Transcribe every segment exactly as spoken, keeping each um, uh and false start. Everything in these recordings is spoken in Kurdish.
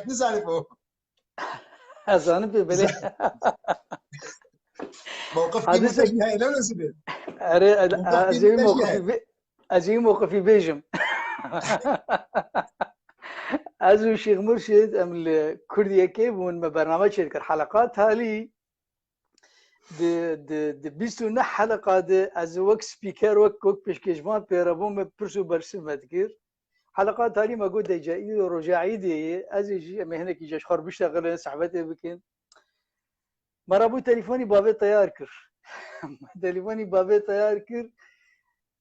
nizanî bo. Ez zanim pê belê. Mewqif kî min te jî heye, ne lezî be. Erê, ez ê wî mewqifî bê, ez ê wî mewqifî bêjim. Ez û Şêx Murşid em li Kurdiyekê bûn, me bername çêdikir. Heleqa talî di, di, di bîst û neh heleqa de ez wek spîker, wek, wek pêşkêşvan pêre bûm, me pirs û bersiv me dikir. Heleqa talî me got, deyca îro roja îdê ye, ez ê jî, em ê hinekî ji xwe re biştexilin, sehbetê bikin. Me rabû telîfonî bavê teyar kir. Telîfonî bavê teyar kir.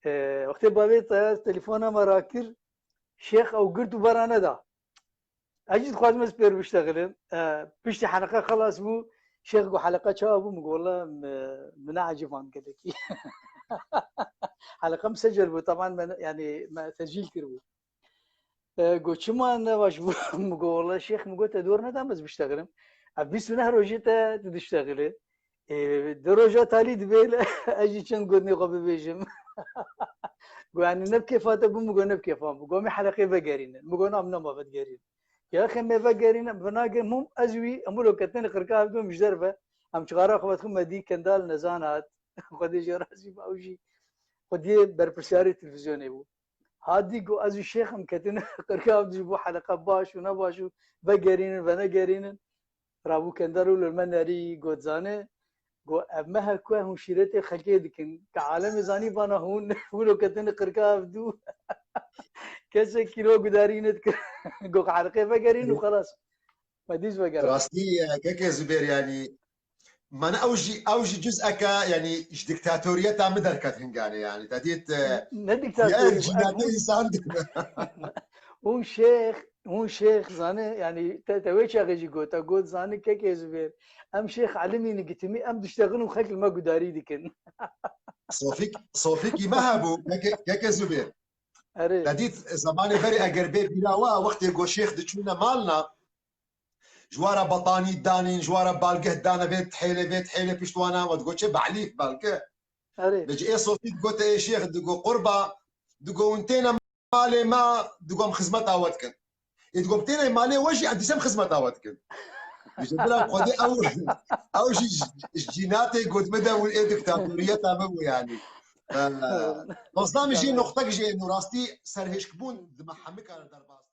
E, wextê bavê teyar telîfona me rakir, şêx ew girt û bera neda. Ez jî dixwazim ez pêr biştexilim. E, piştî heleqa xelas bû, şêx got, heleqa çawa bû? Min got, wela min, min neeciban gelekî. Heleqa misecel bû, teban me, yanî me tescîl kiribû. E, got, çima ne baş bû? Min got, wela şêx, min got, te dor neda ez biştexilim. Ev bîst û neh rojê te tu diştexilî. E, di roja talî dibê, ez jî çend gotinê xwe bibêjim. Got, yanî ne bi kêfa te bû? Min got, ne bi kêfa min bû. Got, em ê heleqê vegerînin. Min got, na, em nema vegerînin. Ya xê, me vegerînin, venagerin, hûn ez wî, hemû lo ketine qirka hevdû, em ji derve, em çixara xwe vedixin, me dî Kendal Nezan hat. Xwedê jê razî be, ew jî xwediyê berpirsiyarê televîzyonê bû. Hadî got, ez û şêx em ketine qirka hevdû, ji bo heleqa baş û ne baş û vegerînin, venegerînin. Rabû Kendal û li me nerî got, zanî, got, ev mehe ku hûn şîretê xelkê dikin, ke alemê zanî vana hûn, hûn lo ketine qirka hevdû. Kesek kîlo gudarî nedikir. Got, heleqê vegerîn û xelas. Me dîs vegerin. Rastî, e, keke Zubêr, yanî, mane ew jî, ew jî cuzeke, yanî, ji diktatoriyeta min derket hingane, yanî, te dît, e, ne diktatorî, cînatê însan dikin. Hûn şêx, hûn şêx zanî, yanî, te, te wê çaxê jî got, te got, zanî, keke Zubêr, em şêx elimî nigitimî, em diştexin û xelk li me gudarî dikin. Sofîk, sofîkî me hebû, keke, keke Zubêr. Erê. Te dît, zemanê berê eger bê bîra we, wextê ku şêx diçûne malna, ji wara betanî danîn, ji wara balgeh dane vê hêlê, vê hêlê pişt wana, we digot çi, behlîf, balgeh. Erê. Vêcî ê sofî digot, ê şêx, digot qurba, digot hûn têne malê me, digot em xizmeta we dikin. Ê digot têne malê we jî, em dîsem xizmeta we dikin. Vêcî bila xwedê ew, ew jî ji, ji cînatê got min de bûn, ê diktatoriyeta min bû yanî. E, Bosnamê jî noxtek jê, û rastî serhêşkbûn di me hemika re derbas.